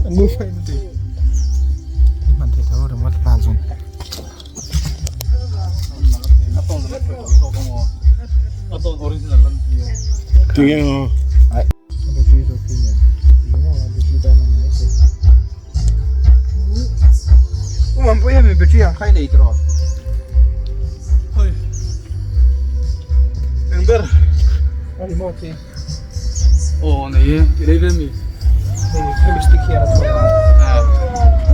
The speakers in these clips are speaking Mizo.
Hman theih tho ringawt nghal zawng. Tinge aw. Uampui hemi battery ang kha i nei tawh. Hoi. Eng ber. A remote hi. Aw nei e, i lei ve mi. Hei hemi stick hian a chhuak a.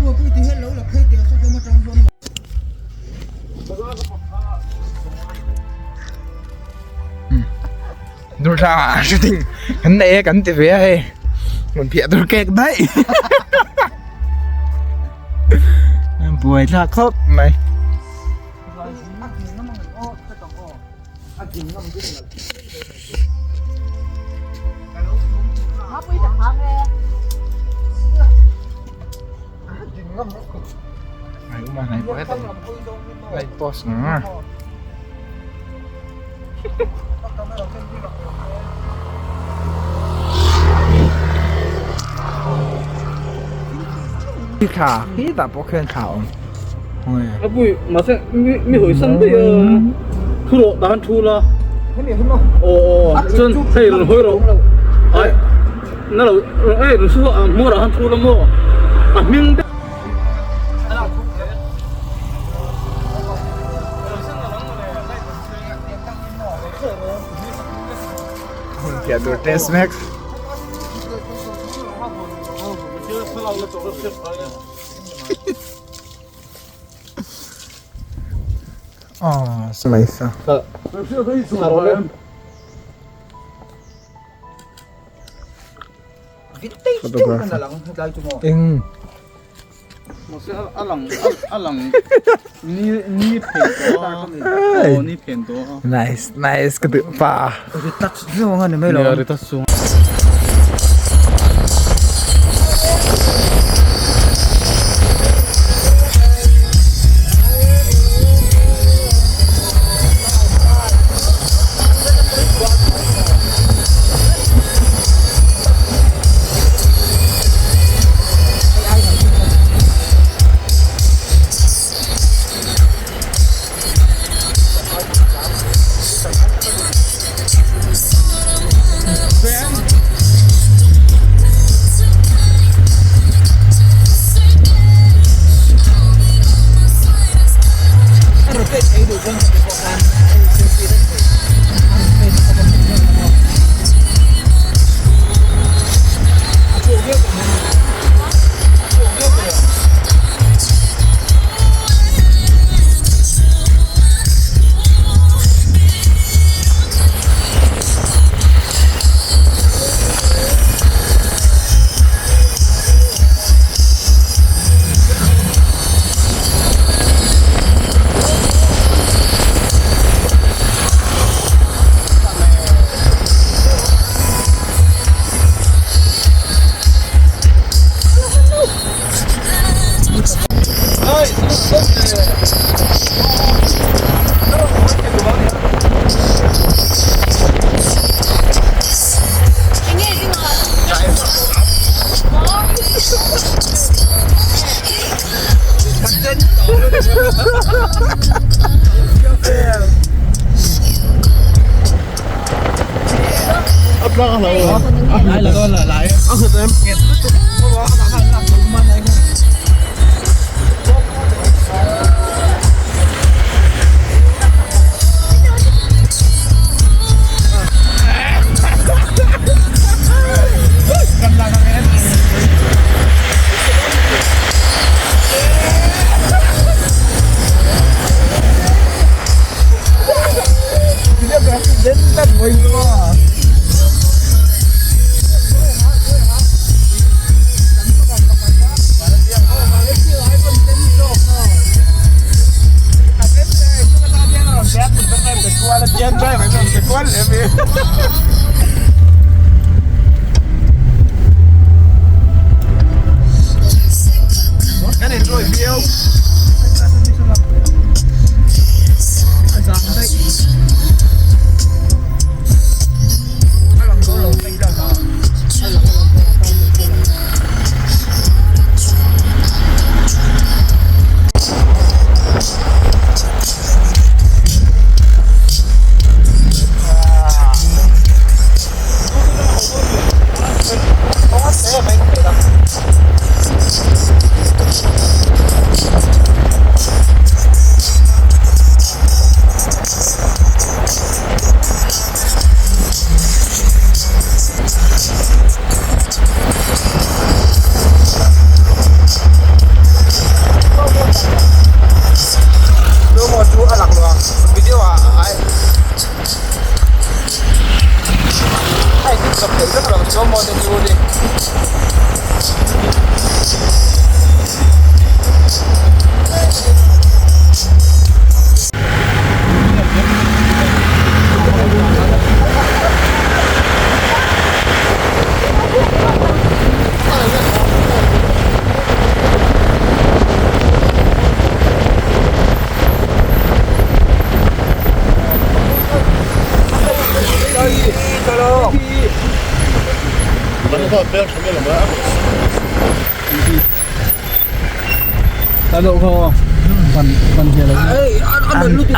Uampui ti hian lo la phei teh a sawt lam atang chuan. Durtlang ah shooting kan nei e kan ti ve a hei hmun phiah tur kek daih buai thlak khawp mai. Light post nga. Thla khi tah pawh khian thla a awm. A pui mahse mi mi hawi san daih a thu rawh tah khan thu la aw aw chuan hei rawn hawi rawh ai na lo hei rawn su a hmawrah khan thu la maw a hming te. Hmun piah tur test mek. Aww mai sa. Photographer. Eng. Nice nice ka duh pa.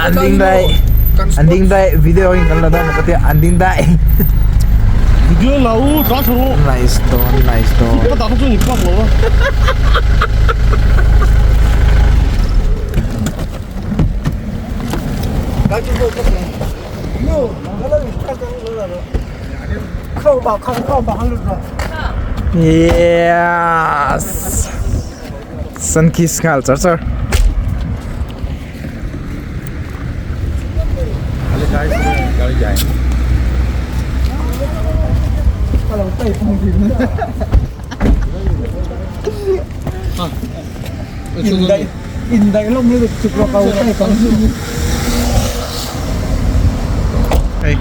An ding daih an ding daih video in kan la dawn ka tia an ding daih Video la u tla tha rawh. Nice dawn nice dawn. Ka dah kha chu ni pak lo a. Yes. Sun kiss nghal char char. Hei.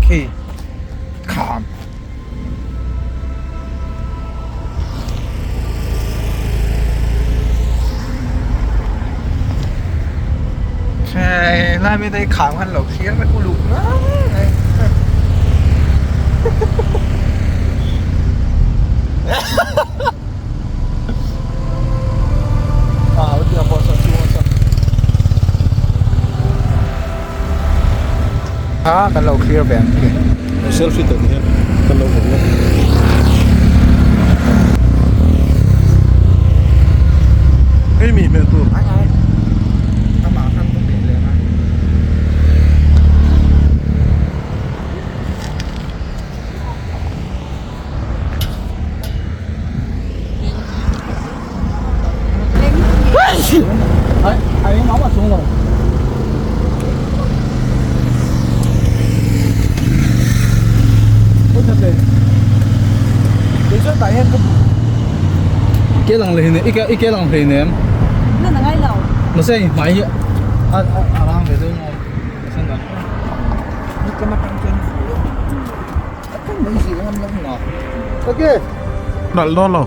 Khi kham. Hei lai mi te kham khan lo thlir vek uluk mai. A kan lo clear ve ang khi. Selfie tak hian kan lo hmu a. Hei mi hmel tur. Ai ai. Amah khan ka hmeh leh ang a. Ke lang leh i ke i ke lang hlei nem mahse hei hmai hi a a rang ve deuh maw Nalh dawn lo.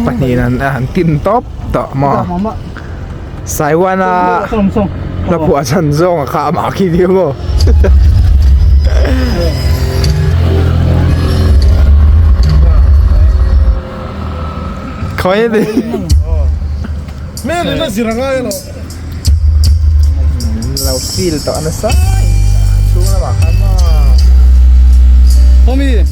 Pahnih an han tin tawp tawh maw Saiwana hla phuah chhan zawng a kha amah khi viau maw. Khawi ni. Hmel in a zir a ngai alo. Lo feel tawh nasa chhung lamah khan maw. Homie.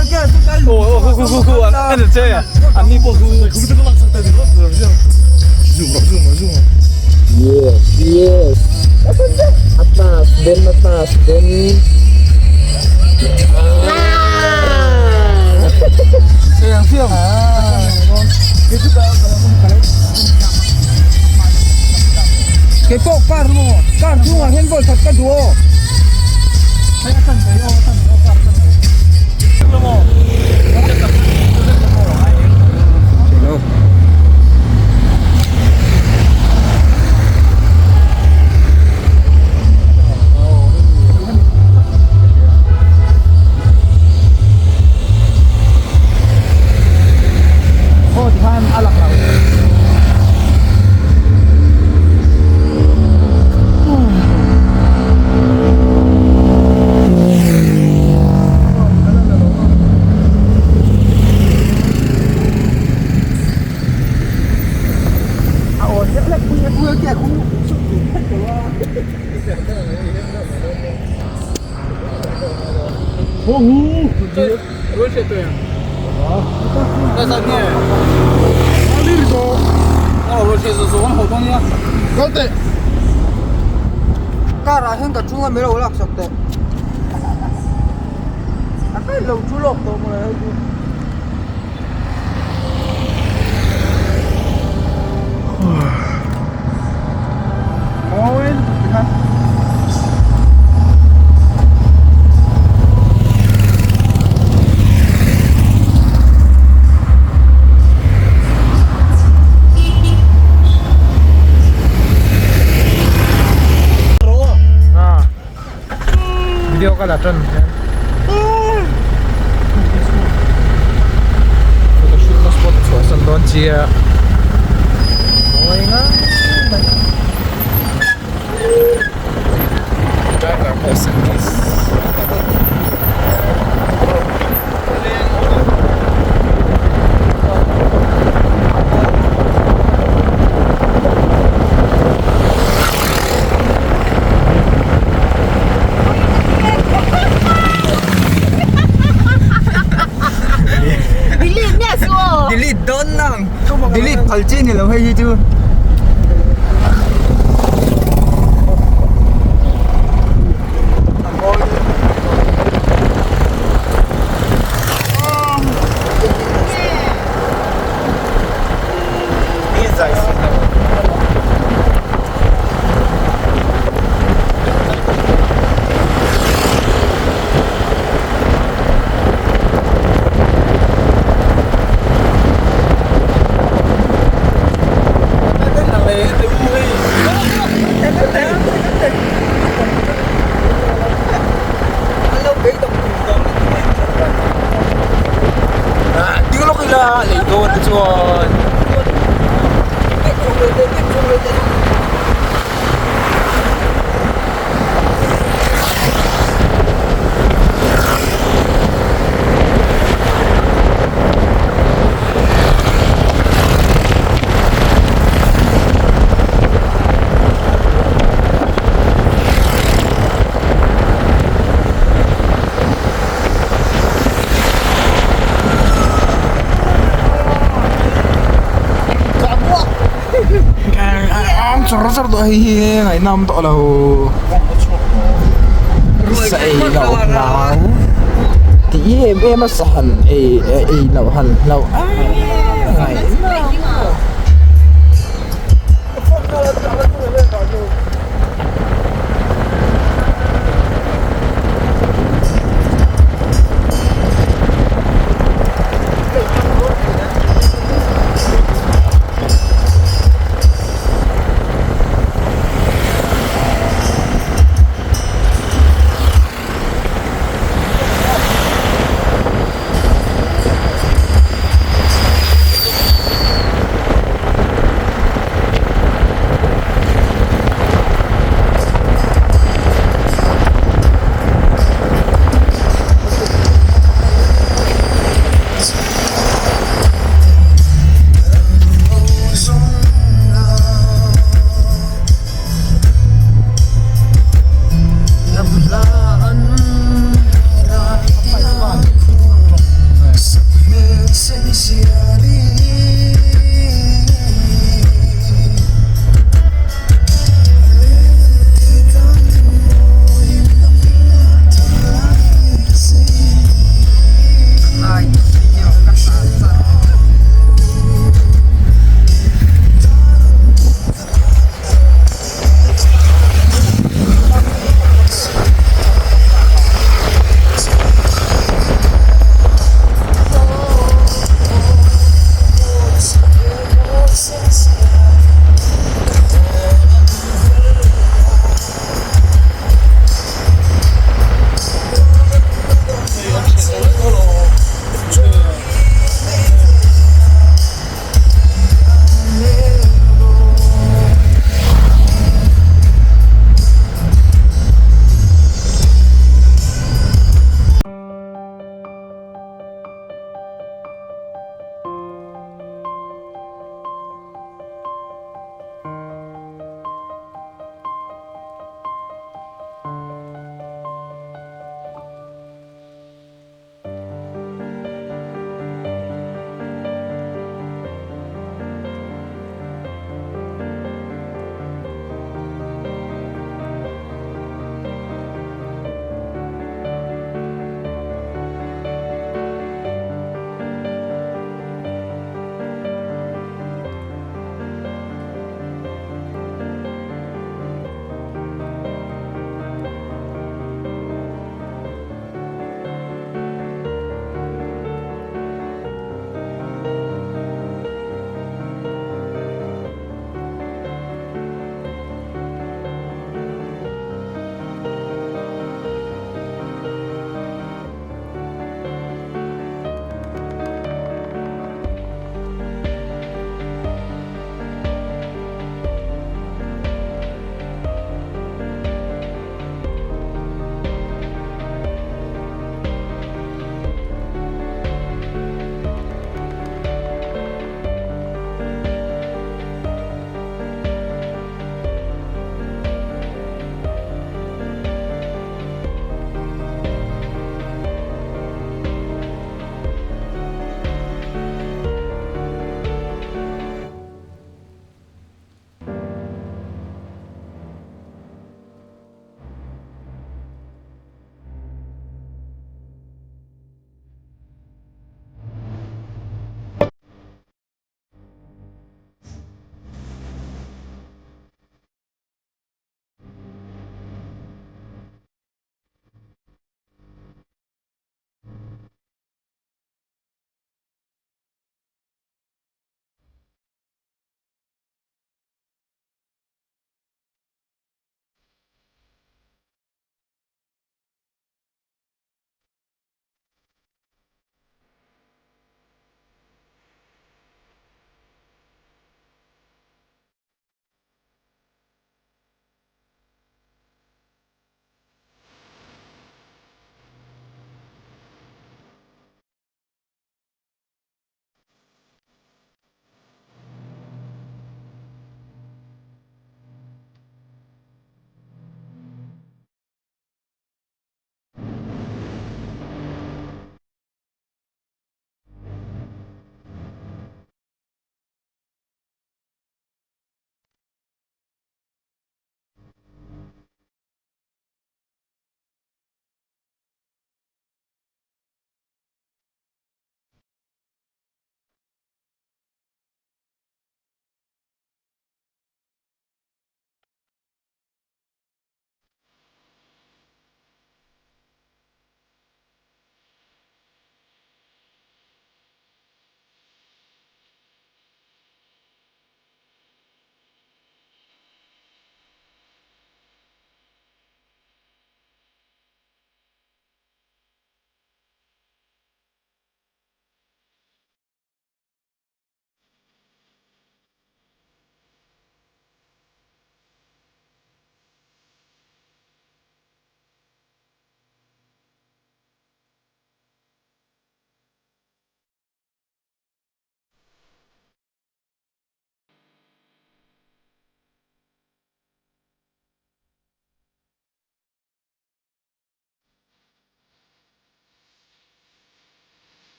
Aw khu khu khu en che an ni pawh khu. Yes, yes. Atas, den atas, den. Kei pawh car maw car chhungah hian ball khat ka duh aw. Aw tikhan a lang lo. Car ah hian ka chhunga min lo lak sak tawh a kai lo chu lawk tawh mawle hei chu. Mawi lutuk tikhan. Video ka la tan hian photo shoot na spot a chhuah san dawn chiah mawi ngang mai driver pawh service. Delete dawn nang delete phal chi ni lo hei hi chu. Lei dawn te chuan. Ang char char tawh hei hi ngaihnawm tawh lo sa ei loh hlau tih em em a sa han ei ei loh han hlauh ngaihnawm. sen ni si.